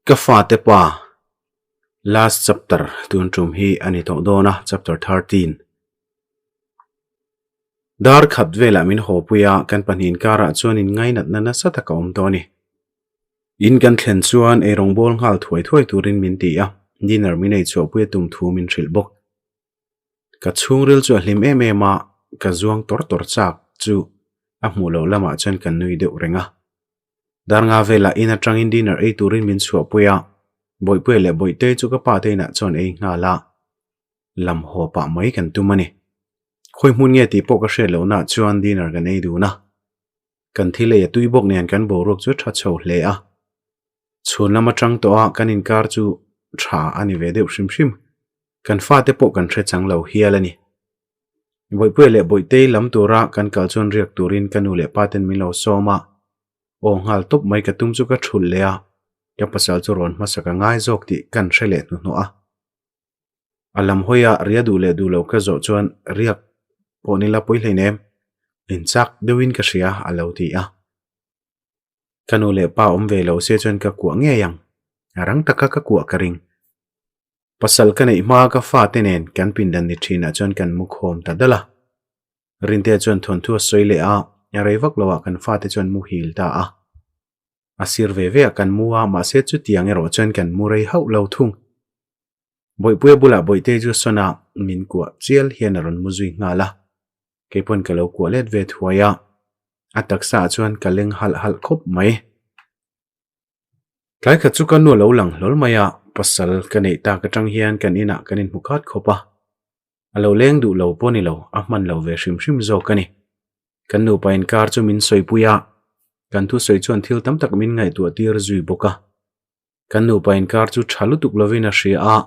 Ka fate pa last chapter tun tum hi a ni tawh dawn a chapter 13. Dar khat velah min haw pui a kan pahnih karah chuan in ngainatna nasa tak a awm tawh a ni. In kan thlen chuan eirawng bawl nghal thuai thuai turin min ti a dinner min ei chhuah pui a tum thu min hrilh bawk. Ka chhungril chu a hlim em em a, ka zuang tawr tawr chak chu a hmuh loh lamah chuan ka nui deuh reng a. Dar nga velah in atangin dinner ei turin min chhuahpui a, Bawihpuia leh Bawihtei chu ka pa te inah chuan ei nghal a, lam haw pah mai kan tum a ni. Khawi hmun nge tih pawh ka hriat lohnaah chuan dinner kan ei dun a. Kan thil ei a tui bawk nen kan boruak chu a tha chho hle a. Chhun lam atang tawh a kan inkar chu tha a ni ve deuh hrim hrim. Kan fate pawh kan hre chang lo hial a ni. Bawihpuia leh Bawihtei lam tura kan kal chuan riak turin ka nu leh pa ten min lo sawm a. Aw nghal tawp mai ka tum chu ka thulh leh a, ka pasal chu rawn hmasa ka ngai zawk tih kan hre leh hnuhnawh a. A lam hawi a ria duh leh duh lo ka zawh chuan riak pawh nila pawi hleinem, inchak deuhin ka hria a lo ti a. Ka nu leh pa awm ve lo se chuan ka kuah ngei ang, a rang taka ka kuah ka ring. Pasal ka neih hma ka fate nen kan pindan ni thinah chuan kan mu khawm ta dal a. Rintea chuan thawnthu a sawi leh a, a rei vak loah kan fate chuan mu hil ta a. A sir ve ve ah kan mu a, mahse chutiang erawh chuan kan mu rei hauh lo thung. Bawihpuia bulah Bawihtei chu sawn a, min kuah chial hian a rawn mu zui nghal a. Keipawn ka lo kuah let ve thuai a, a taksa ah chuan ka leng halh halh khawp mai. Tlai khat chu ka nu a lo lang hlawl mai a, pasal ka neih tak atang hian kan inah kan inhmu khat khawp a. A lo leng duh lo pawh ni lo, a hman lo ve hrim hrim zawk a ni. Kan nupa inkar chu min sawipui a, kan thusawi chuan thil tam tak min ngaihtuah tir zui bawk a. Kan nupa inkar chu tha lutuk lovin a hria a,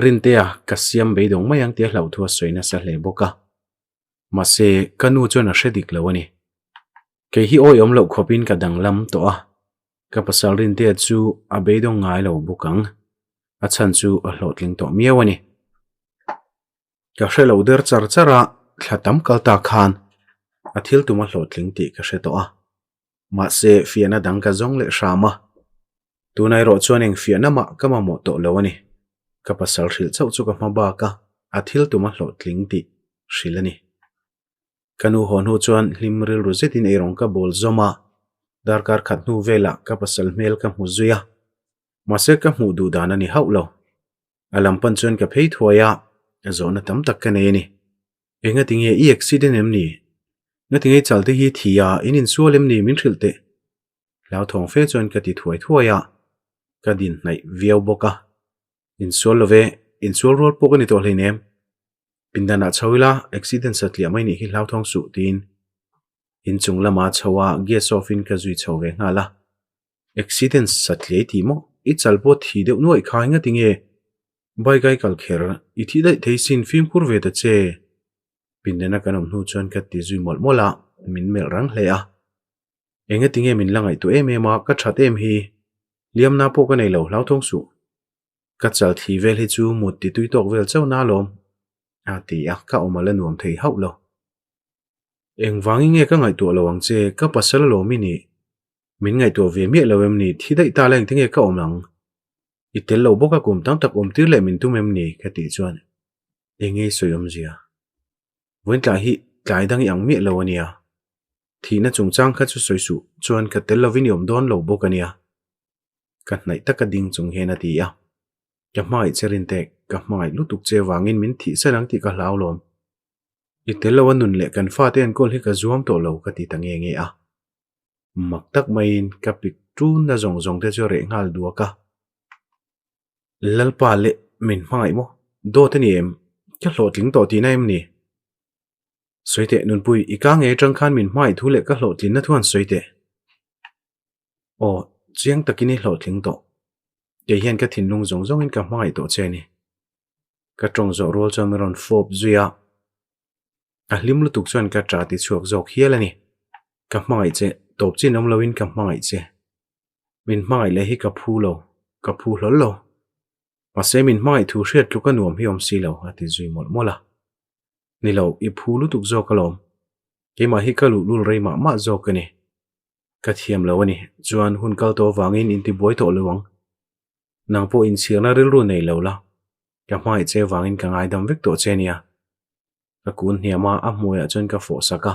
Rintea ka siam beidawng mai ang tia hlauhthu a sawi nasa hle bawk a. Mahse, ka nu chuan a hre dik lo a ni. Kei hi awi awm loh khawpin ka danglam tawh a, ka pasal Rintea chu a beidawng ngai lo bawk ang. A chhan chu a hlawhtling tawh miau a ni. Ka hre lo der char char a, thla tam kal ta khan a thil tum a hlawhtling tih ka hre tawh a. Mahse, fiahna dang ka zawng leh hram a. Tuna erawh chuan eng fiahna mah ka mamawh tawh lo a ni. Ka pasal hrilh chauh chu ka hma bak a, a thil tum a hlawhtling tih hrilh a ni. Ka nu haw hnu chuan hlim rilru zetin eirawng ka bawl zawm a, darkar khat hnu velah ka pasal hmel ka hmu zui a. Mahse ka hmuh duh dan a ni hauh lo. A lam pan chuan ka phei thuai a, zawhna tam tak ka nei a ni. Engati nge i accident em ni? Ngati nge i chal te hi thi a, in insual em ni min hrilh teh? Hlauthawng fe chuan ka ti thuai thuai a, ka din hnaih viau bawk a. Insual lo ve, insual rual pawh ka ni tawh hleinem. Pindanah chho ila, accident satliah mai nih hi hlauthawng suh tiin inchung lama chho a gas off in ka zui chho ve nghal a. Accident satliah i tih maw? I chal pawh thi deuh nuaih kha engati nge? Bike a i kal kher, i thih daih thei sin fimkhur ve ta che. Pindana kan awm hnu chuan ka ti zui mawlh mawlh a, min melh rang hle a. Engati nge min la ngaihtuah em em a, ka that em hi. Hliamna pawh ka nei lo hlauthawng suh. Ka chal thli vel hi chu mut ti tui tawk vel chauh na alawm. A ti a, ka awm a la nuam thei hauh lo. Engvangin nge ka ngaihtuah lo ang che, ka pasal alawm i nih. Min ngaihtuah ve miah lo em ni, thi daih ta la engti nge ka awm ang? I tel lo bawk a kum tam tak awm tir leh min tum em ni? ka tih chuan eng nge i sawi awmzia? Vawiin tlai hi tlai dang i ang miah lo a nia. Thihna chungchang kha chu sawi suh chuan ka tel lovin i awm dawn lo bawk a nia. Ka hnaih taka ding chung hian a ti a. Ka hmangaih che Rintek, ka hmangaih lutuk che vangin min thih san ang tih ka hlau lawm. I tel lo a nun leh kan fate enkawl hi ka zuam tawh lo ka ti ta nge nge a. Mak tak maiin ka pik ṭunna zawng zawng te chu a reh nghal duak a. Lalpa leh min hmangaih maw? Dawt a ni em? Ka hlawhtling tawh tihna em ni? Sawi teh Nunpui, i ka ngei aṭang khan min hmangaih thu leh ka hlawhtlinna thu han sawi teh. Aw, chiang takin i hlawhtling tawh. Kei hian ka thinlung zawng zawngin ka hmangaih tawh che a ni. Ka ṭawng zawh rual chuan min rawn fawp zui a. A hlim lutuk chuan ka ṭah ti chhuak zawk hial a ni. Ka hmangaih che, tawp chin awm loin ka hmangaih che. Min hmangaih leh hi ka phu lo, ka phu hlawl lo. Mahse min hmangaih thu hriat tluk a nuam hi awm si lo, a ti zui mawlh mawlh a. Ni lo, i phu lutuk zawk alawm. Keimah hi ka luhlul rei mah mah zawk a ni. Ka thiam lo a ni, chuan hun kal tawh avangin intibuai tawh lo ang. Nang pawh inchhirna rilru nei lo la, ka hmangaih che vangin ka ngaidam vek tawh che nia. Ka kun hniam a, a hmuiah chuan ka fawh sak a.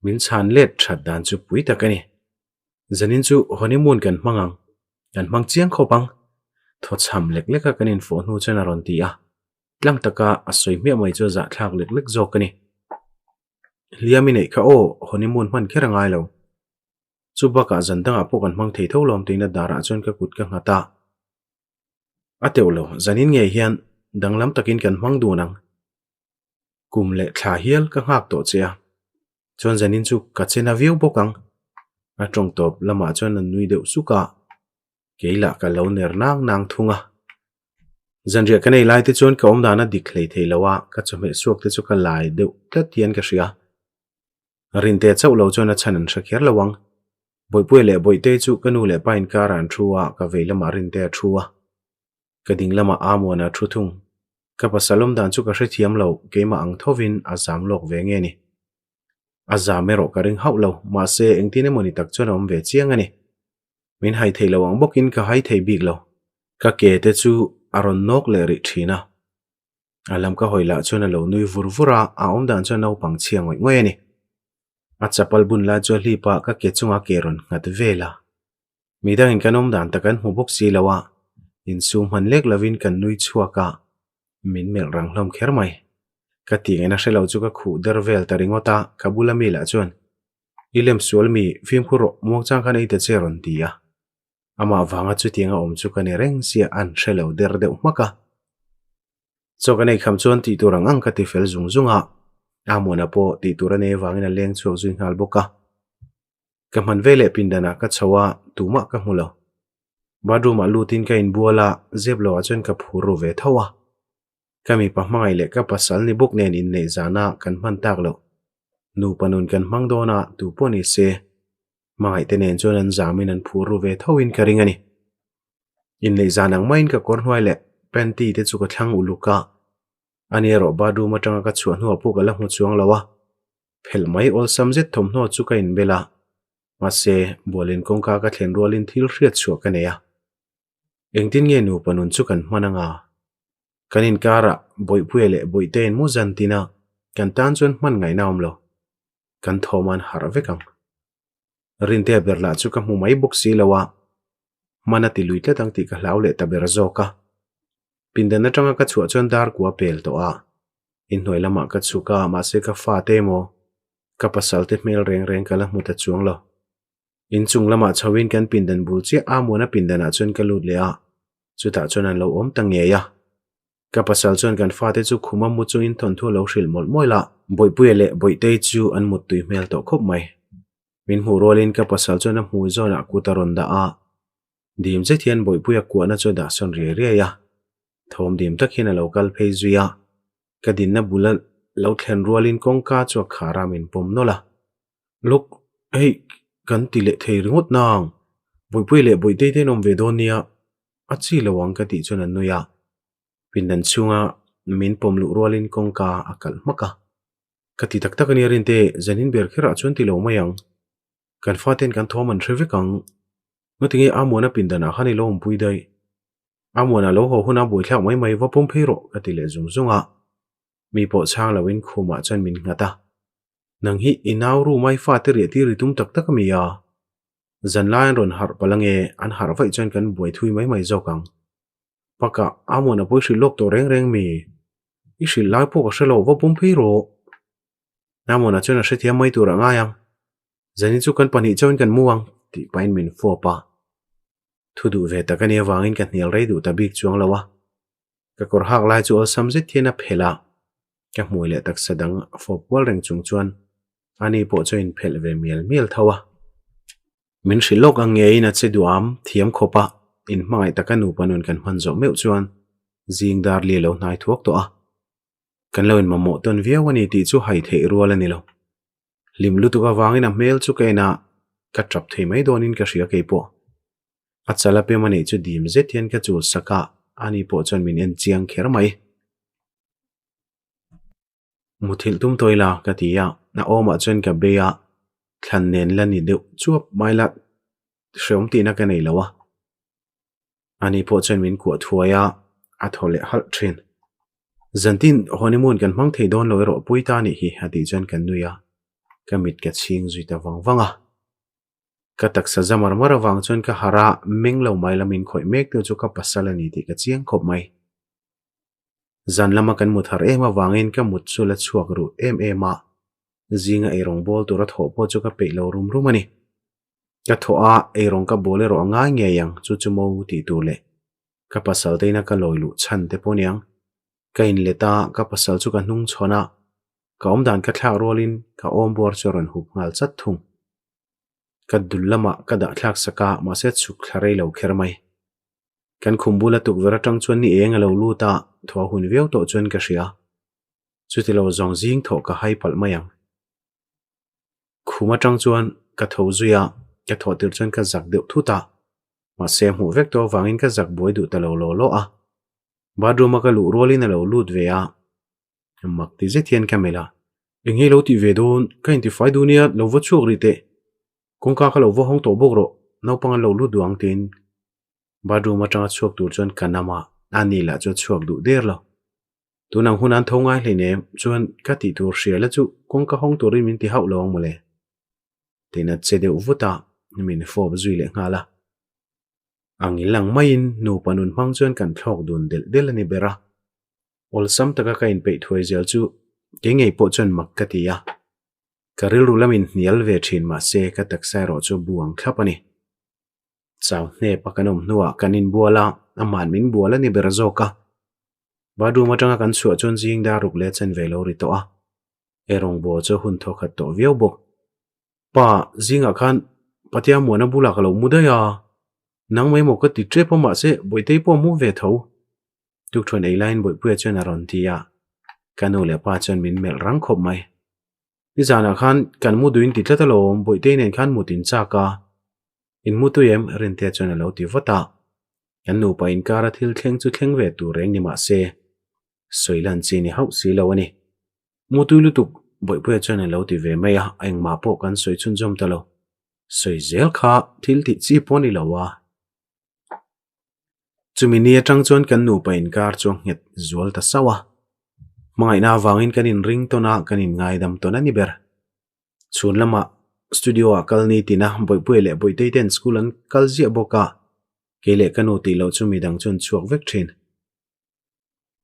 Min chhan let that dan chu pui tak a ni. Zanin chu honeymoon kan hmang ang, kan hmang chiang khawp ang. Thawchham lek leka kan infawh hnu chuan a rawn ti a. Tlang taka a sawi hmiah mai chu a zahthlak lek lek zawk a ni. Hliam i neih kha aw, honeymoon hman kher a ngai lo. Chu bakah zan dangah pawh kan hmang thei tho lawm tiin a darah chuan ka kut ka nghat a. A teuh lo, zanin ngei hian danglam takin kan hmang dun ang. Kum leh thla hial ka nghak tawh che a, chuan zanin chu ka che na viau bawk ang. A tawng tawp lamah chuan a nui deuh suk a, kei lah ka lo ner nang nang thung a. Zanriah ka nei lai te chuan ka awmdan a dik hlei thei lo a, ka chawhmeh suak te chu ka lai deuh tlat hian ka hria. Rinte chauh lo chuan a chhan an hre kher lo ang. Bawihpuia leh Bawihtei chu ka nu leh pa inkarah an thu a, ka vei lamah Rinte a thu a. Ka ding lamah Amuana a thu thung. Ka pasal awm dan chu ka hrethiam lo, keimah ang thovin a zam lawk ve nge ni. A zam erawh ka ring hauh lo, mahse engtin emaw ni tak chuan a awm ve chiang a ni. Min hai thei lo ang bawkin ka hai thei bik lo. Ka ke te chu a rawn nawk leh rih thin a. A lam ka hawi lah chuan a lo nui vur vur a, a awm dan chuan naupang chhia ngawih ngawih a ni. A chapal bun lai chu a hlip a, ka ke chunga ke rawn nghat vel a. Midangin kan awm dan tak an hmu bawk si lo a, insum hman lek lovin kan nui chhuak a, min melh rang hlawm kher mai. Ka tih ngaihna hre lo chu ka khuh der vel ta ringawt a, ka bula mi lah chuan, I lem sual mi, fimkhur rawh, muangchang khan ei ta che rawn ti a. Amah vanga chutianga awm chu ka ni reng sia an hre lo der deuh hmak a. Chaw ka nei kham chuan tih tur ang ang ka ti fel zung zung a, Amuana pawh tih tur a nei avangin a leng chhuak zui nghal bawk a. Ka hman ve leh pindanah ka chho a, tumah ka hmu lo. Bathroom ah lutin ka inbual a, zep loah chuan ka phur ru ve tho a. Ka mipa hmangaih leh ka pasal ni bawk nen inneih zana kan hman tak loh. Nupa nun kan hmang dawn a, tu pawh ni se. Hmangaih te nen chuan an zamin an phur ru ve tho in ka ring a ni. Inneih zan ang maiin ka kawr hnuai leh panty te chu ka thlang uluk a. Ani erawh bathroom atanga ka chhuah hnuah pawh ka la hmu chuang lo a. Phelh mai awlsam zet thawmhnaw chu ka inbel a. Mahse, bualin kawngka ka thlen rualin thil hriat chhuah ka nei a. Engtin nge nupa nun chu kan hman anga? Kan inkarah Bawihpuia leh Bawihtein mu zan tin a, kan tan chuan hman ngaihna awm lo. Kan thawm an harh vek ang. Rintea ber lah chu ka hmu mai bawk si lo a, hman a ti lui tlat ang tih ka hlau leh ta ber zawk a. Pindan atanga ka chhuah chuan dar kua pel tawh a, inhnuai lamah ka chhuk a, mahse ka fate emaw ka pasalte hmel reng reng ka la hmu ta chuang lo. Inchung lamah chhoin kan pindan bul chiah a Muana pindanah chuan ka lut leh a, chutah chuan an lo awm ta ngei a. Ka pasal chuan kan fate chu khuma mu chungin thawnthu a lo hrilh mawlh mawlh a. Bawihpuia leh Bawihtei chu an muttui hmel tawh khawp mai. Min hmuh rualin ka pasal chuan a hmui zawnah kut a rawn dah a, dim zet hian Bawihpuia kuahna chu a dah sawn riai riai a. Thawm dim tak hian a lo kal phei zui a, ka dinna bul a lo thlen rualin kawngka chu a khar a min pawm nawlh a. Lawk, hei kan ti leh thei ringawt nang, Bawihpuia leh Bawihtei te an awm ve dawn nia, a chi lo ang ka tih chuan an nui a, pindan chhunga min pawm luh rualin kawngka a kalh hmak a. Ka ti tak tak ania Rinte, zanin ber kherah chuan ti lo mai ang, kan faten kan thawm an hre vek ang, ngatinge Amuana pindanah khan i lo awmpui daih, Amuana lo haw huna buaithlak mai mai va pawm phei rawh ka ti leh zung zung a, mi pawh chhang loin khumah chuan min nghat a. Nang hi i nau room a i fate riah tir i tum tak tak a mi a? Zan lai an rawn harh palh ange, an harh vaih chuan kan buai thui mai mai zawk ang. Bakah Amuan a pawi hrilh lawk tawh reng reng mi? I hrilh lai pawh ka hre lo, va pawm phei rawh. Amuana chuan a hrethiam mai tur a ngai ang. Zanin chu kan pahnih chauhin kan mu ang, tih pahin min fawp a. Thu duh ve tak a nih avangin ka hnial rei duh ta bik chuang lo a. Ka kawr hak lai chu awlsam zet hian a phelh a, ka hmui leh taksa dang a fawp kual reng chung chuan ani pawh chu a inphelh ve mial mial tho a. Min hrilh lawk ang ngeiin a che duham thiam khawp a, inhmangaih taka nupa nun kan hman zawh meuh chuan zing dar li a lo hnai thuak tawh a. Kan lo inmamawh tawn viau a ni tih chu hai theih rual a ni lo. Hlim lutuk avangin a hmel chu ka en a, ka tap thei mai dawnin ka hria keipawh. A chal a pem a neih chu dim zet hian ka chul sak a, ani pawh chuan min en chiang kher mai. Muthilh tum tawh ila ka ti a, a awmah chuan ka bei a, thlan nen la ni deuh chuap mai la hreawm tihna ka nei lo a. Ani pawh chuan min kuah thuai a, a thaw leh halh thin. Zantin honeymoon kan hmang thei dawn lo erawh pui ta anih hi a tih chuan kan nui a, ka mit ka chhing zui ta vang vang a. Ka taksa za mar mar avang chuan ka harh a, meng lo mai lamin khawih mek tu chu ka pasal a ni tih ka chiang khawp mai. Zan lama kan mut harh em avangin ka mut chu la chhuak ruh em em a, zinga eirawng bawl tura thawh pawh chu ka peih lo rum rum a ni. Ka thawh a, eirawng ka bawl erawh a ngai ngei ang, chu chu mo tih tur leh ka pasal te ina ka lawi luh chhan te pawh niang. Ka inlet a, ka pasal chu ka hnung chhawn a, ka awmdan ka thlak rualin ka awmbuar chu a rawn hup nghal chat thung. Ka dul lamah ka dah thlak sak a, mahse chhuk thla rei lo kher mai. Kan khum bula tukverh atang chuan ni eng a lo lut a, thaw a hun viau tawh chuan ka hria. Chuti lo zawng zing thawh ka hai palh mai ang. Khum atang chuan ka tho zui a, ka thawh tir chuan ka zak deuh thut a. Mahse hmuh vek tawh avangin ka zak buai duh ta lo law law a. Bathroom a ka luh rualin a lo lut ve a. Mak ti zet hian ka melh a, Eng nge lo tih ve dawn? Ka intifai duh nia, lo va chhuak rih teh. Kawngka kha lo va hawng tawh bawk rawh, naupang an lo lut duh ang tiin bathroom atanga chhuak tur chuan ka nam a, a ni lah chu a chhuak duh der lo. Tunang hun an tho ngai hleinem chuan ka tih tur hria la chu kawngka hawng turin min ti hauh lo ang mawle. Tiin a che deuh vut a, min fawp zui leh nghal a. Ang il ang maiin nupa nun hmang chuan kan thlawk dun delh delh a ni ber a. Awlsam taka ka inpeih thuai zel chu kei ngei pawh chuan mak ka ti a. Ka rilru lamin hnial ve thin mahse ka taksa erawh chu bu ang thlap a ni. Chau hnep a kan awm hnuah kan inbual a, ama'n min bual a ni ber zawk a. Bathroom atanga kan chhuah chuan zing dar ruk leh chen ve lo ri tawh a. Eirawngbawl chu hun thaw khat tawh viau bawk. Pa, zingah khan Patea Muana bulah ka lo mu daih a, nang mai maw ka ti tep a mahse Bawihtei pawh a mu ve tho. Tukṭhuan ei laiin Bawihpuia chuan a rawn ti a, ka nu leh pa chuan min melh rang khawp mai. Nizanah khan kan mu duhin ti tlat alawm, Bawihtei nen khan mut in chak a. In mu tui em? Rintea chuan a lo ti vat a. Kan nupa inkara thil thleng chu thleng ve tur reng ni mah se, sawi lan chi ni hauh si lo a ni. Mu tui lutuk, Bawihpuia chuan a lo ti ve mai a, engmah pawh kan sawi chhunzawm ta lo. Sawi zel kha thil tih chi pawh a ni lo a. Chumi ni atang chuan kan nupa inkar chu a nghet zual ta sauh a. Hmangaihna avangin kan inring tawn a, kan inngaidam tawn a ni ber. Chhun lamah studio ah kal ni tina Bawihpuia leh Bawihtei ten school an kal ziah bawk a, kei leh ka nu tih loh chu midang chu an chhuak vek thin.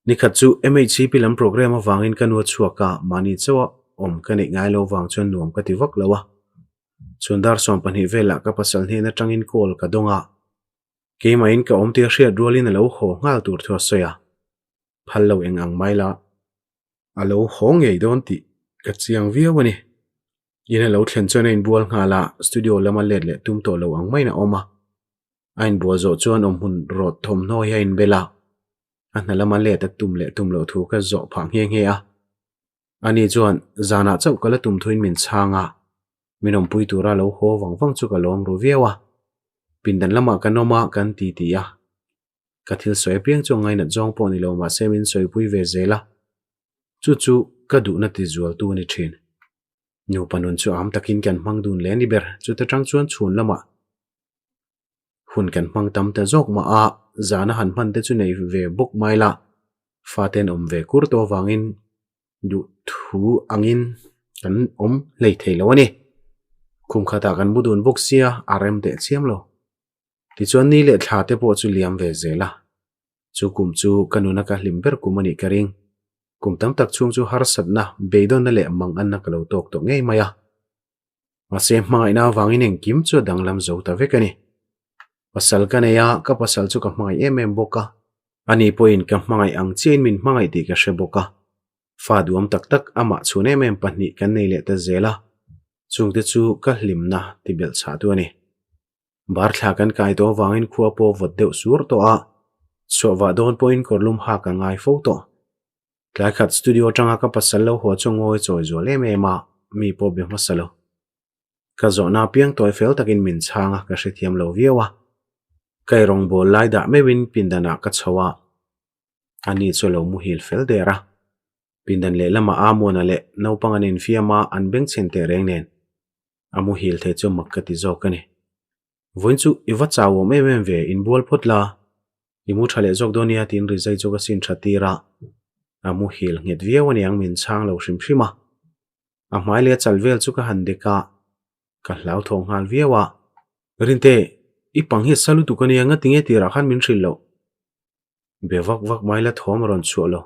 Nikhat chu MHCP lam programme avangin ka nu a chhuak a, mahni chauha awm ka neih ngai lo vang chuan nuam ka ti vak lo a. Chhun dar 12 velah ka pasal hnen atangin call ka dawng a, keimahin ka awm tia hriat rualin a lo haw nghal tur thu a sawi a, phal lo eng ang mai la, a lo haw ngei dawn tih ka chiang viau a ni. In a lo thlen chuan a inbual nghal a, studio lama let leh tum tawh lo ang maiin a awm a. A inbual zawh chuan awmhmun rawt thawmhnaw hi a inbel a, a hna lama let a tum leh tum loh thu ka zawh phah nghe nghe a. Ani chuan zanah chauh ka la tum thuin min chhang a, min awmpui tura lo haw vang vang chu ka lawm ru viau a. Pindan lamah kan awm a, kan ti ti a. Ka thil sawi apiang chu a ngainat zawng pawh ni lo mahse min sawipui ve zel a, chu chu ka duhna ti zualtu a ni thin. Nupa nun chu am takin kan hmang dun leh a ni ber, chuta tang chuan chhun lamah hun kan hmang tam ta zawk mah a, zana han hman te chu nei ve bawk mai la, fate an awm ve kur tawh avangin duh thu angin kan awm hlei thei lo a ni. Khum khatah kan mu dun bawk sia, a rem teh chiam lo. Tichuan ni leh thla te pawh chu liam ve zel a, chu kum chu ka nuna ka hlim ber kum a nih ka ring. Kum tam tak chhung chu harsatna, beidawnna leh manganna ka lo tawk tawh ngei mai a. Mahse hmangaihna avangin engkim chu a danglam zo ta vek a ni. Pasal ka nei a, ka pasal chu ka hmangaih em em bawk a. Ani pawhin ka hmangaih ang chiahin min hmangaih tih ka hre bawk a. Fa duam tak tak amah chhun em em pahnih kan nei leh ta zel a, chungte chu ka hlimna ti belh chhah tu a ni. Bar thla kan kai tawh avangin khua pawh vawt deuh sur tawh a, chhuah vah dawn pawhin kawrlum hak a ngai fo tawh. Tlai khat studio atanga ka pasal lo haw chu ngawi chawi zual em em a, mi pawh be hmasa lo. Ka zawhna apiang tawi fel takin min chhang a, ka hrethiam lo viau a. Ka eirawngbawl lai dah meuhin pindanah ka chho a, ani chu a lo muhil fel der a. Pindan lehlamah Amuana leh naupang an infiam a, an bengchhen teh reng nen. A muhil thei chu mak ka ti zawk a ni. Vawiin chu i va chau awm em em ve, inbual phawt la. I mu tha leh zawk dawn nia tiin rizai chu ka sin tha tir a, a muhil nghet viau aniang min chhang lo hrim hrim a. A hmai leh a chal vel chu ka han dek a, ka hlauthawng nghal viau a. Rinte, i pang hi a sa lutuk ania ngatinge tirah khan min hrilh loh? Be vak vak mai la thawm a rawn chhuah lo.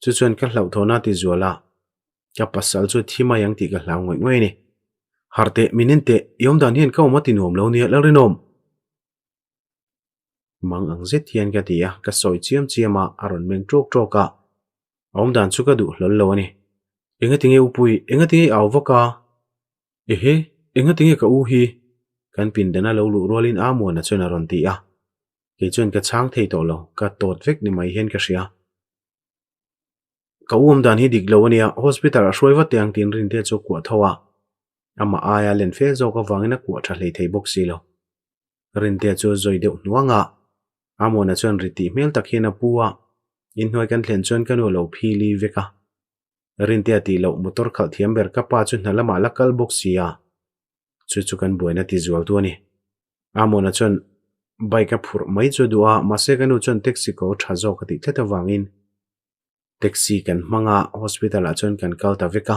Chu chuan ka hlauhthawhna a ti zual a, ka pasal chu thi mai ang tih ka hlau ngawih ngawih a ni. Harh teh, min en teh, i awmdan hian ka awm a ti nuam lo nia Lalrinawm. Mang ang zet hian ka ti a, ka sawi chiam chiam a, a rawn meng ṭawk ṭawk a. A awmdan chu ka duh hlawl lo a ni. Engatinge Upui, engatinge i au vak a? Ehe, engatinge ka u hi? Kan pindana lo luh rualin Amuana chuan a rawn ti a. Kei chuan ka chhang thei tawh lo, ka tawt vek ni mai hian ka hria. Ka u awmdan hi dik lo a nia, hospital a hruai vat teh ang tiin Rintea chu a kuah tho a. Amah aia len fel zawk avangin a kuah tha hlei thei bawk si lo. Rintea chu a zawi deuh hnuang a, Amuana chuan ri tih hmel tak hian a pu a, inhnuai kan thlen chuan ka nu a lo phili vek a. Rintea tih loh motor khalh thiam ber ka pa chu hna lamah la kal bawk si a, chu chu kan buaina ti zual tu a ni. Amona chuan bike a phurh mai chu a duh a, mahse ka nu chuan taxi ko tha zawk a tih tlat avangin taxi kan hmang a, hospital ah chuan kan kal ta vek a,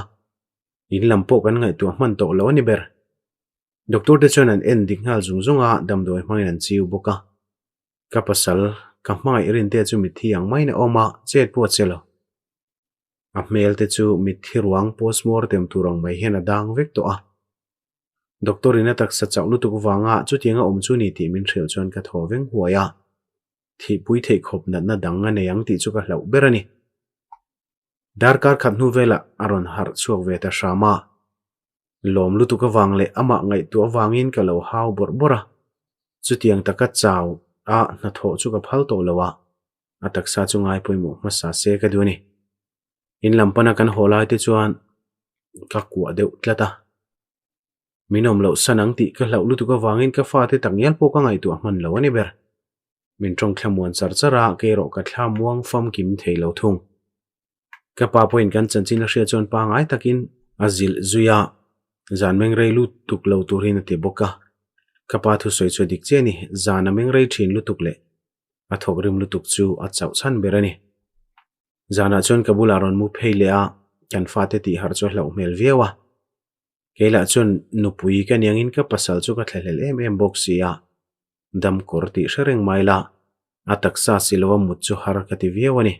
in lam pawh kan ngaihtuah hman tawh lo a ni ber. Doctor te chuan an en dik nghal zung zung a, damdawi hmangin an chiu bawk a. Ka pasal, ka hmangaih Rintea chu mitthi ang maiin a awm a, chet pawh a che lo. A hmel te chu mitthi ruang postmortem tur ang mai hian a dang vek tawh a. Doctor in a taksa chauh lutuk vanga chutiang a awm chu ni tih min hrilh chuan ka thaw veng huai a. Thihpui theih khawp natna dang a nei ang tih chu ka hlauh ber a ni. Darkar khat hnu velah a rawn harh chhuak ve ta hram a. Lawm lutuk avang leh amah ngaihtuah avangin ka lo hau bawrh bawrh a. Chutiang taka chau a hnathawh chu ka phal tawh lo a. A taksa chu ngai pawimawh hmasa se ka duh a ni. In lam pana kan haw lai te chuan ka kuah deuh tlat a. Min awm loh san ang tih ka hlauh lutuk avangin ka fate takngial pawh ka ngaihtuah hman lo a ni ber. Min tawng thla muan char char a, kei erawh ka thla muang famkim thei lo thung. Ka pa pawhin kan chanchin a hriat chuan pangai takin a zilh zui a, zan mengrei lutuk lo turin a ti bawk a. Ka pa thusawi chu a dik chiah a ni, zan a mengrei thin lutuk leh a thawk rim lutuk chu a chauh chhan ber a ni. Zanah chuan ka bulah rawn mu phei leh a, kan fate tih harh chu a hlauh hmel viau a. Kei lah chuan nupui ka niangin ka pasal chu ka thlahlel em em bawk si a, dam kawr tih hre reng mai la, a taksa si lova mut chu har ka ti viau a ni.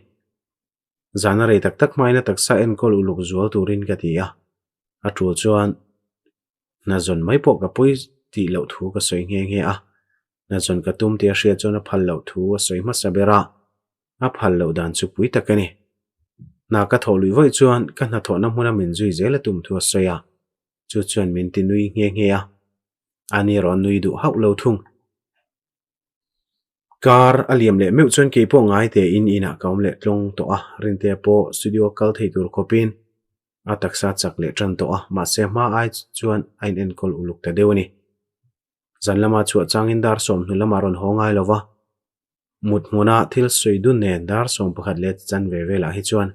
Zana rei tak tak hmain a taksa enkawl uluk zual turin ka ti a, a tul chuan hna zawn mai pawh ka pawi tih loh thu ka sawi nghe nghe a, hna zawn ka tum tih a hriat chuan a phal loh thu a sawi hmasa ber a, a phal loh dan chu pui tak a ni. Hna ka thawh luih vawi chuan ka hnathawhna hmuna min zui zel a tum thu a sawi a, chu chuan min ti nui nghe nghe a, ani erawh a nui duh hauh lo thung. Kar a liam leh meuh chuan kei pawh ngai tein inah ka awm leh tlawng tawh a, Rintea pawh studio a kal thei tur khawpin a taksa chak leh tan tawh a, mahse hma ai chuan a inenkawl uluk ta deuh a ni. Zan lama chhuah changin dar 20 lamah rawn haw ngai lo va, mut hmuna thil sawi dun nen dar 11 leh chan ve velah hi chuan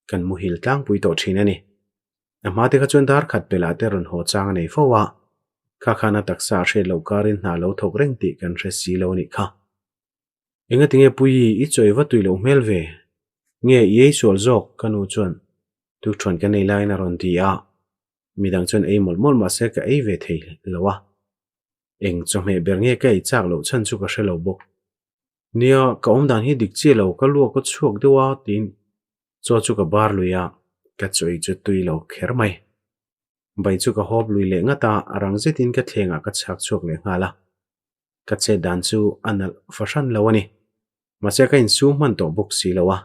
kan muhil tlangpui tawh thin a ni. A hma te kha chuan dar khat pelah te rawn haw chang a nei fo a, kha khan a taksa a hriat loh karin hna lo thawk reng tih kan hre si lo a nih kha. Engatinge Puii i chawi va tui loh hmel ve? Nge i ei sual zawk? Ka nu chuan tukṭhuan kan ei laiin a rawn ti a, midang chuan ei mawlh mawlh mahse ka ei ve thei lo a. Eng chawhmeh ber nge ka ei chak loh chhan chu ka hre lo bawk. Nia, ka awmdan hi dik chiah lo, ka luak a chhuak deuh a tiin chaw chu ka bar lui a, ka chaw ei chu tui lo kher mai. Bai chu ka hawp lui leh ngat a, a rang zetin ka thlengah ka chhak chhuak leh nghal a. Ka chet dan chu a nalh fahran lo a ni. Mahse ka insum hman tawh bawk si lo a.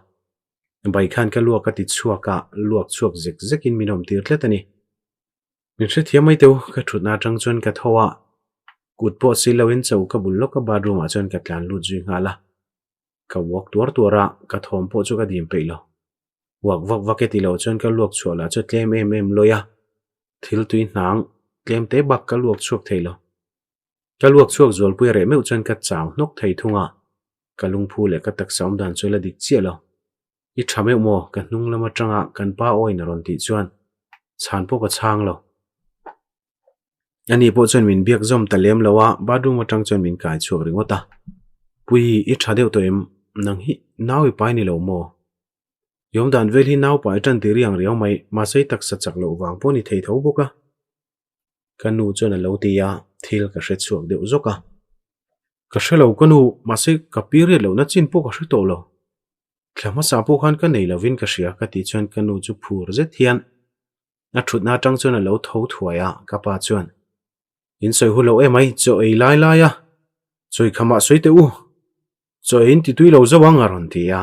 Bai khan ka luak a ti chhuak a, luak chhuak zek zekin min awm tir tlat a ni. Min hrethiam mai teu, ka thutna atang chuan ka tho a, kut pawh si loin cho ka bul lawk a bathroom ah chuan ka tlan lut zui nghal a. Ka uak tuar tuar a, ka thawm pawh chu ka dim peih lo. Uak vak vak e ti lo chuan ka luak chhuah lah chu tlem em em lawi a, thil tui hnang tlem te bak ka luak chhuak thei lo. Ka luak chhuak zualpui a reh meuh chuan ka chau hnawk thei thung a, ka lungphu leh ka taksa awm dan chu la dik chiah lo. I tha meuh maw? Ka hnung lam atanga kan pa awiin a rawn tih chuan chhan pawh ka chhang lo. Ani pawh chuan min biak zawm ta lem lo a, bathroom atang chuan min kai chhuak ringawt a. Pui, i tha deuh tawh em? Nang hi nau i pai ni lo maw? I awm dan vel hi nau pai tan ti riang riau mai, mahse i taksa chak loh vang pawh ni thei tho bawk a. Ka nu chuan a lo ti a, thil ka hre chhuak deuh zawk a. Ka hre lo ka nu, mahse ka period lohna chin pawh ka hre tawh lo. Thla hmasa pawh khan ka nei lovin ka hria ka tih chuan ka nu chu phur zet hian a thutna atang chuan a lo tho thuai a, ka pa chuan, In sawi hu lo emai, chaw ei lai lai a, chawi khamah sawi teh u, chaw ei in ti tui lo zo ang a rawn ti a,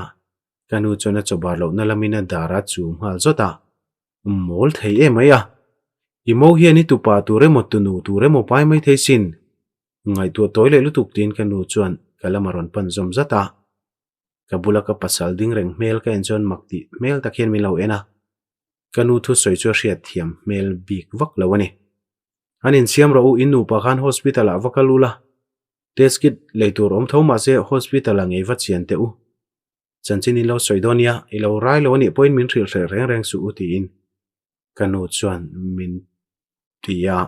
ka nu chuan a chaw bar lohna lamin a dar a chum nghal zawt a, mawl thei emai a, i mo hian i tupa tur emaw tunu tur emaw pai mai thei sin, ngaihtuah tawi leh lutuk tiin ka nu chuan ka lam a rawn pan zawm zat a. Ka bula ka pasal ding reng hmel ka en chuan mak tih hmel tak hian min lo en a, ka nu thusawi chu a hriat thiam hmel bik vak lo a ni. An insiam rawh u, in nupa khan hospital ah va kal ula, test kit lei tur awm tho mahse hospital ah ngei va chian teh u. Chanchin in lo sawi dawn nia, i lo rai lo a nih pawhin min hrilh hreh reng reng suh u tiin ka nu chuan min ti a,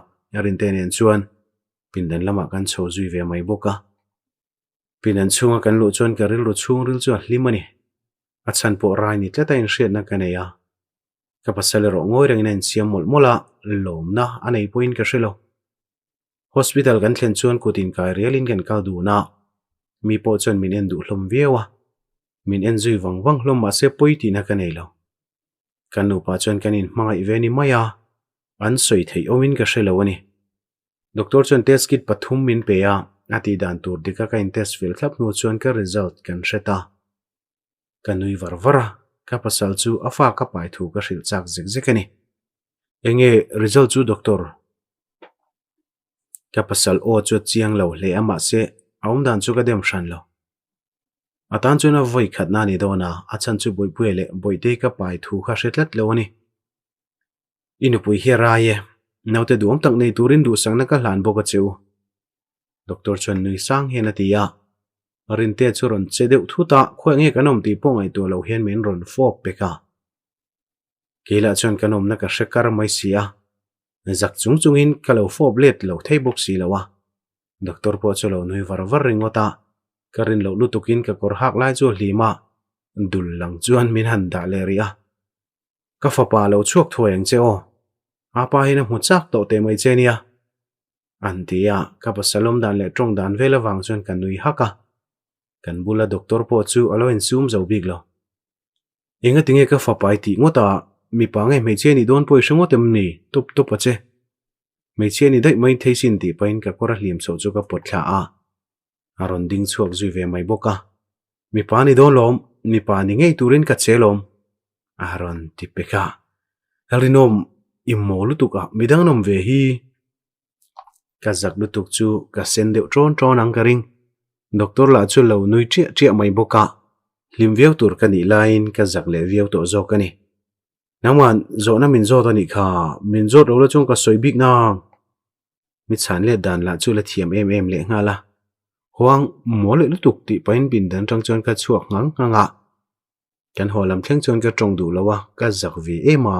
Rinte nen chuan pindan lamah kan chho zui ve mai bawk a. Pinan chhunga kan luh chuan ka rilru chhungril chu a hlim a ni. A chhan pawh rai ni tlata inhriatna ka nei a. Ka pasal erawh ngawi rengin a insiam mawlh mawlh a, lawmna a nei pawhin ka hre lo. Hospital kan thlen chuan kut inkai rialin kan kal dun a, mi pawh chuan min en duh hlawm viau a. Min en zui vang vang hlawm mahse pawi tihna ka nei lo. Kan nupa chuan kan inhmangaih ve ni mai a, an sawi theih awmin ka hre lo a ni. Doctor chuan test kit pathum min pe a, a tih dan tur dika ka in test fel thlap hnu chuan ka result kan hre ta. Ka nui var var a, ka pasal chu a fa ka pai thu ka hrilh chak zek zek a ni. Enge result chu doctor? Ka pasal aw chu a chiang lo hle a mahse a awm dan chu ka dem hran lo. A tan chuan a vawi khatna a ni dawn a, a chhan chu Bawihpuia leh Bawihtei ka pai thu kha hre tlat lo a ni. I nupui hi a rai e, naute duhawm tak nei turin duhsakna ka hlan bawk a che u. Doctor chuan nui sang hian a ti a, Rintea chu rawn che deuh thut a, khawiah nge kan awm tih pawh ngaihtuah loh hian min rawn fawp pek a. Kei lah chuan kan awmna ka hre kar mai si a, zak chung chungin ka lo fawp let lo thei bawk si lo a. Doctor pawh chu a lo nui var var ringawt a, ka rin loh lutukin ka kawr hak lai chu a hlim a, dul lang chuan min han dah leh rih a. Ka fapa lo chhuak thuai ang che aw. A pa hian a hmu chak tawh teh mai che nia. An ti a, ka pasal awm dan leh tawng dan vel avang chuan ka nui hak a. Kan bula doctor pawh chu a lo insum zo bik lo. Engati nge ka fapa i tih ngawt a, mipa nge hmeichhia nih dawn pawh i hre ngawt em ni? Tawp tawp a che. Hmeichhia ni daih mai thei sin tih pahin ka kawr a hlim chhoh chu ka pawt thla a. A rawn ding chhuak zui ve mai bawk a. Mipa ni dawn lawm, mipa ni ngei turin ka che lawm. A rawn ti pek a. Rinawm i maw lutuk a, midang nawm ve hi. Ka zak lutuk chu ka sen deuh ṭawn ṭawn ang ka ring. Doctor lah chu lo nui ṭiah ṭiah mai bawk a. Hlim viau tur ka nih laiin ka zak leh viau tawh zawk a ni. Nangman zawhna min zawt a nih kha, min zawt lo la chuan ka sawi bik nang. Mi chhan let dan lah chu la thiam em em leh nghal a. Huang mawl leh lutuk tih pahin pindan atang chuan ka chhuak nghang nghang a. Kan haw lam thleng chuan ka tawng duh lo a, ka zak ve em a.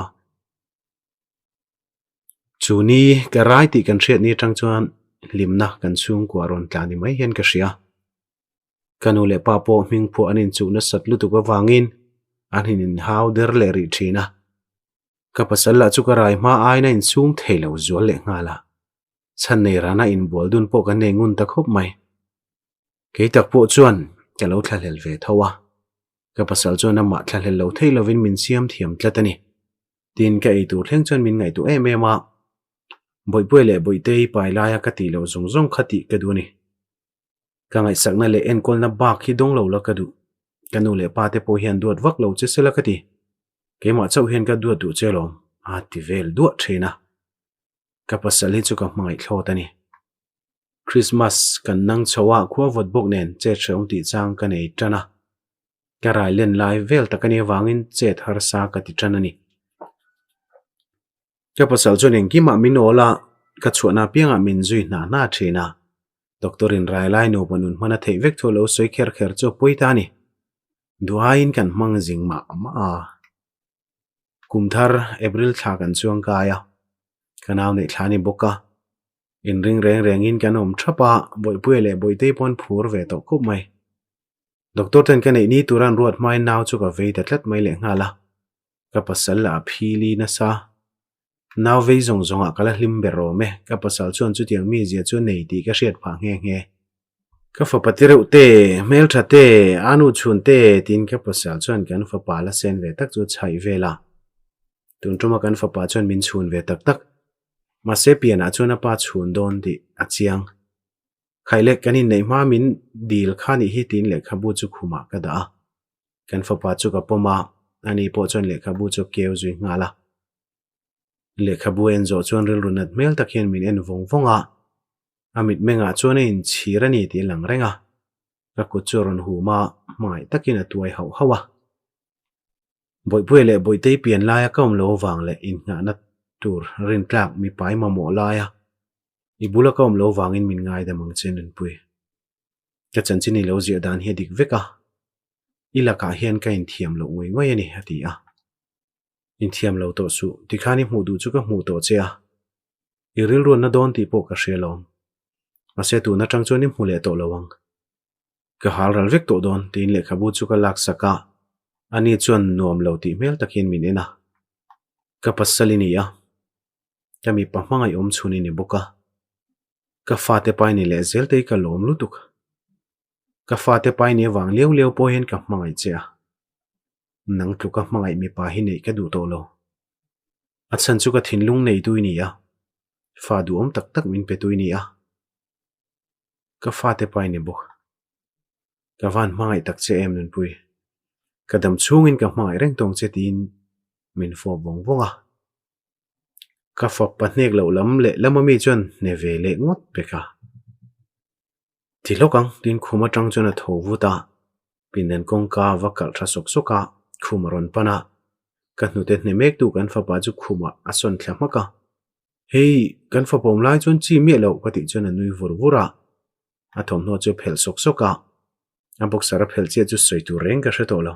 Chu ni ka rai tih kan hriat ni atang chuan hlimna kan chhungkua rawn tla ni mai hian ka hria. Ka nu leh pa pawh hmingphuah an inchuh nasat lutuk avangin an inhau der leh rih thin a. Ka pasal lah chu ka rai hma aiin a insum thei lo zual leh nghal a, chhan nei rana inbual dun pawh kan nei ngun ta khawp mai. Kei tak pawh chuan ka lo thlahlel ve tho a, ka pasal chuan amah thlahlel lo thei lovin min siam thiam tlat a ni. Tin, ka ei tur thleng chuan min ngaihtuah em em a, Bawihpuia leh Bawihtei pai laia ka tih loh zawng zawng kha tih ka duh a ni. Ka ngaihsakna leh enkawlna bak hi dawng lo la ka duh. Ka nu leh pa te pawh hian duat vak lo che sela ka ti. Keimah chauh hian ka duat duh che alawm, a ti vel duah thin a. Ka pasal hi chu ka hmangaih thlawt a ni. Christmas kan nang chho a, khua vawt bawk nen chet hrehawm tih chang ka nei tan a. Ka rai len lai vel tak a nih avangin chet harsa ka ti tan a ni. Ka pasal chuan engkimah min awl a, ka chhuahna apiangah min zui hna hna thin a. Doctor in rai lai nupa nun hman a theih vek thu a lo sawi kher kher chu a pawi ta a ni. Duhaiin kan hmang zing mah mah a. Kum thar April thla kan chuang kai a, ka nau neih thla a ni bawk a. Inring reng rengin kan awm thap a, Bawihpuia leh Bawihtei pawh an phur ve tawh khawp mai. Doctor ten ka neih ni tura an ruat hmain nau chu ka vei ta tlat mai lehnghal a, ka pasal lah a phili nasa. Nau vei zawng zawngah ka la hlim ber awm e, ka pasal chuan chutiang mizia chu nei tih ka hriat phah nghe nghe. Ka fapa ti reuh te, hmeltha te, a nu chhun te tiin ka pasal chuan kan fapa la sen ve tak chu a chhaih vel a. Tun tuma kan fapa chuan min chhun ve tak tak. Mahse pianah chuan a pa chhun dawn tih a chiang. Khailek kan inneih hma min dil kha nih hi tiin lehkhabu chu khumah ka dah a. Kan fapa chu ka pawm a, ani pawh chuan lehkhabu chu a keu zui nghal a. Lehkhabu a en zawh chuan rilru nat hmel tak hian min en vawng vawng a, a mitmengah chuan a inchhir a ni tih a lang reng a. Ka kut chu a rawn hum a, hmangaih takin a tuai hauh hauh a. Bawihpuia leh Bawihtei pian laia ka awm lo avang leh inngahna tur rintlak mipai mamawh laia i bula ka awm lo vangin min ngaidam ang che Nunpui. Ka chanchin i lo ziah dan hi a dik vek a, i lakah hian ka inthiam loh ngawih ngawih a ni, a ti a. Inthiam lo tawh suh, tikhan i hmuh duh chu ka hmuh tawh che a, i rilruanna dawn tih pawh ka hria lawm. Mahse tun atang chuan i hmu leh tawh lo ang. Ka hal ral vek tawh dawn, tiin lehkhabu chu ka laksak a, ani chuan nuam lo tih hmel takin min en a. Ka pasal i ni a, ka mipa hmangaih awm chhun i ni bawk a. Ka fate pai ni leh zel te hi ka lawm lutuk. Ka fate pai ni avang liau liau pawh hian ka hmangaih che a. Nang tluka hmangaih mipa hi neih ka duh tawh lo. A chhan chu ka thinlung neitu i ni a, fa duhawm tak tak min petu i ni a. Ka fate pai ni bawk. Ka van hmangaih tak che em Nunpui. Ka dam chhungin ka hmangaih reng tawng che tiin min fawp vawng vawng a. Ka fapa hnek loh lam leh lama mi chuan hne ve leh ngawt pek a. Ti hlawk ang tiin khum atang chuan a tho vut a, pindan kawngka a va kalh tha sawk sawk a, khum a rawn pan a. Ka hnute hne mek tu kan fapa chu khumah a sawn thla hmak a. Hei, kan fapa awm lai chuan chi miah loh ka tih chuan a nui vur vur a. A thawmhnaw chu a phelh sawk sawk a, a boxer a phelh chiah chu sawi tur reng ka hre tawh lo.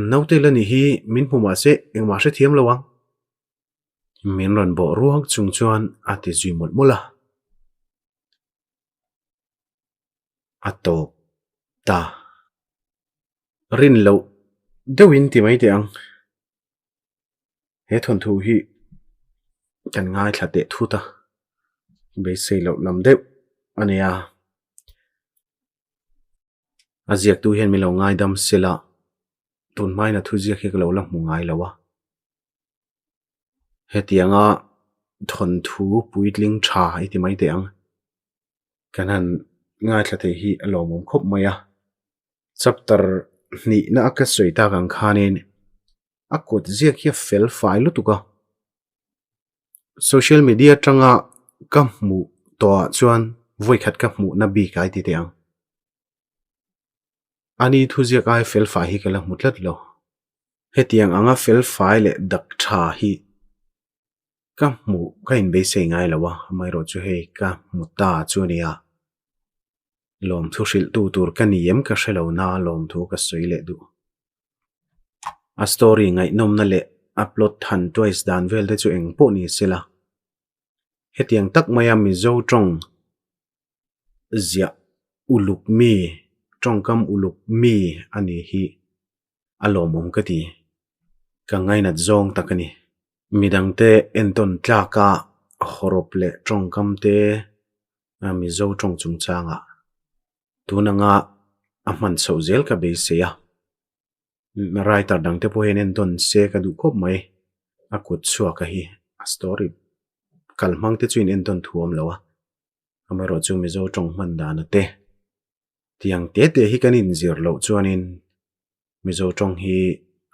Naute la nih hi min hmu mah se engmah hrethiam lo ang. Min rawn bawh ruak chung chuan a ti zui mawlh mawlh a. A tawp ta. Rin loh deuhin ti mai teh ang. He thawnthu hi kan ngaithla teh thut a, beisei loh lam deuh a nia. A ziaktu hian min lo ngaidam sela, tun hmain a thuziak hi ka lo la hmu ngai lo a. Hetianga thawnthu puitling tha i ti mai teh ang. Kan han ngaithla thei hi a lawmawm khawp mai a. Chapter hnihna a ka sawi tak ang khanin a kut ziak hi a fel fai lutuk a. Social media atanga ka hmuh tawhah chuan vawikhat ka hmuhna bik ai ti teh ang. Ani thuziak ai fel fai hi ka la hmu tlat lo. Hetiang anga fel fai leh dak tha hi ka hmuh ka inbeisei ngai lo a, amaherawhchu hei ka hmu ta chu a nia. Lawmthu hrilhtu tur ka ni em ka hre lo na lawmthu ka sawi leh duh. A story ngaihnawmna leh a plot han twist dan vel te chu eng pawh ni se la. Hetiang tak maia Mizo tawng ziah uluk mi, tawngkam uluk mi a ni hi a lawmawm ka ti. Ka ngainat zawng tak a ni. Midangte entawn tlaka hawrawp leh tawngkam te Mizo tawng chungchangah tun anga a hman chhoh zel ka beisei a. Writer dangte pawh hian entawn se ka duh khawp mai. A kut chhuak a hi a story kal hmang te chu in entawn thu awm lo a. Amaherawhchu chu Mizo tawng hman dana te tiang te te hi kan inzir loh chuanin Mizo tawng hi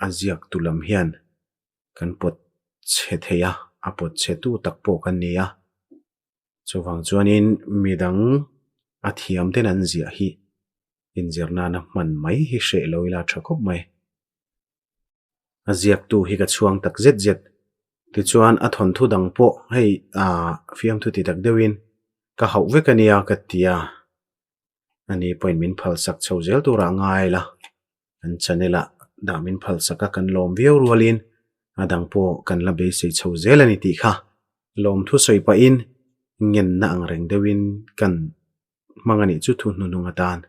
a ziak tu lam hian kan pawt chhe thei a, a pawt chhe tu tak pawh kan ni a. Chuvang chuanin midang a thiam ten an ziah hi inzir nana hman mai hi hreh lo ila tha khawp mai. A ziaktu hi ka chhuang tak zet zet. Tichuan a thawnthu dang pawh hei ah fiamthu ti tak deuhin ka hauh vek a nia ka ti a. Ani pawhin min phalsak chho zel turah ngai la. Kan channel ah dah min phalsak a kan lawm viau rualin a dang pawh kan la beisei chho zel a ni tih kha lawmthu sawi pahin ngenna ang reng deuhin kan hmang a nih chu thu hnuhnung atan.